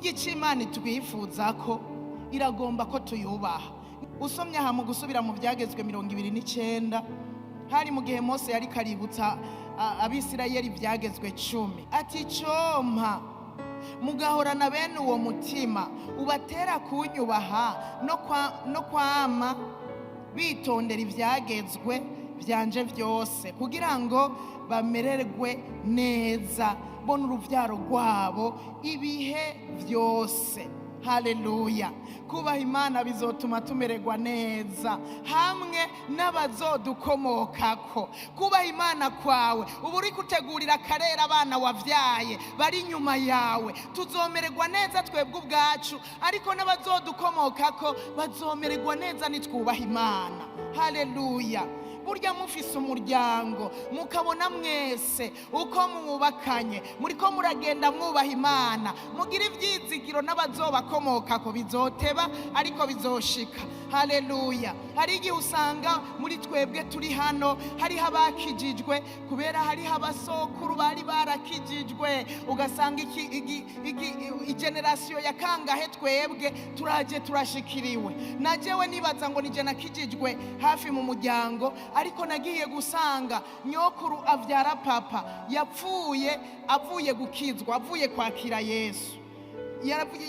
Burya icyo Imana itwifuza ko iragomba ko tuyubaha. Usomye aha mu Gusubira mu Byagezwe 29, hari mu gihe Mose yari kaributsa Abisirayeli ibyagezwe 10, ati: "Icompa mugahorana bene uwo mutima ubatera kunyubaha no kwama bitondera ibyagezwe byanje byose, kugira ngo bamererwe neza bo n'urubyaro rwabo ibihe byose." Haleluya! Kubaha Imana bizotuma tumererwa neza hamwe n'abazodukomokako. Kubaha Imana kwawe uba uri gutegurira akarere abana wabyaye bari inyuma yawe. Tuzomererwa neza twebwe ubwacu, ariko n'abazodukomokako bazomererwa neza nitwubaha Imana. Haleluya! Burya mufise umuryango, mukabona mwese uko mwubakanye muriko muragenda mwubaha Imana, mugira ibyizigiro n'abazobakomokako bizoteba ariko bizoshika. Haleluya! Hari igihe usanga muri twebwe turi hano hariho abakijijwe kubera hariho abasokuru bari barakijijwe, ugasanga igenerasiyo ya kangahe twebwe turaje turashikiriwe. Na jewe nibaza ngo nije nakijijwe hafi mu muryango, ariko nagiye gusanga nyokuru avyara papa yapfuye avuye gukizwa, avuye kwakira Yesu.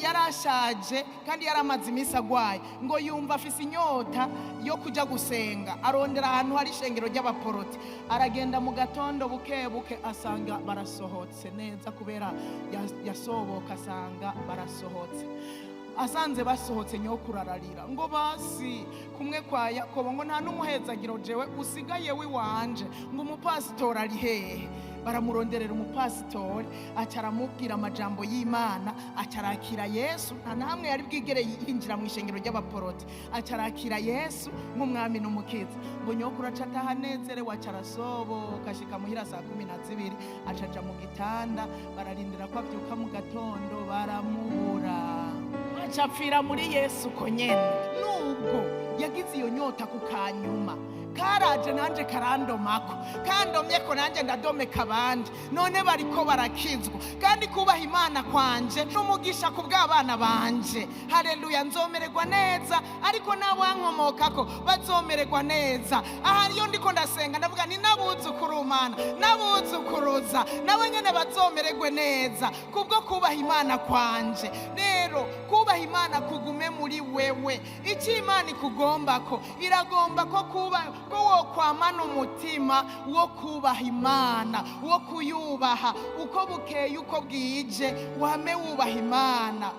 Yarashaje kandi yaramaze iminsi agwaye, ngo yumva afise inyota yo kuja gusenga. Arondera ahantu hari ishengero ry'abaporoti, aragenda mu gatondo buke buke, asanga barasohotse neza kubera yasoboka asanga barasohotse. Asanze basohotse, nyokuru ararira ngo: "Basi kumwe kwa Yakobo," ngo, "nta n'umuhezagiro jewe usigaye w'iwanje," ngo, "umupasitori ari hehe?" Baramuronderera umupasitori, aca aramubwira amajambo y'Imana, aca arakira Yesu. Nta na hamwe yari bwigere yinjira mu ishengero ry'abaporoti. Aca arakira Yesu nk'umwami n'umukiza. Ngo nyokuru aca ataha anezerewe, aca arasoboka, ashika muhira saa 12, aca aja mu gitanda. Bararindira ko avyuka mu gatondo, baramubura, aca apfira muri Yesu. Ko nyene nubwo yagize iyo nyota, ku kanyuma karaje nanje karandomako, kandomye ko nanjye ndadomeka abandi, none bariko barakizwa. Kandi kubaha Imana kwanje n'umugisha ku bw'abana banje. Haleluya! Nzomererwa neza, ariko n'abankomokako bazomererwa neza. Aha iyo ndiko ndasenga ndavuga ni n'abuzukuru Mana, n'abuzukuruza nabo nyene bazomererwe neza kubwo kubaha Imana kwanje. Rero kubaha Imana kugume muri wewe. Icyo Imana ikugombako, iragomba ko kuba ko wokwamana umutima wo kubaha Imana, wo kuyubaha uko bukeye uko bwije, wame wubaha Imana.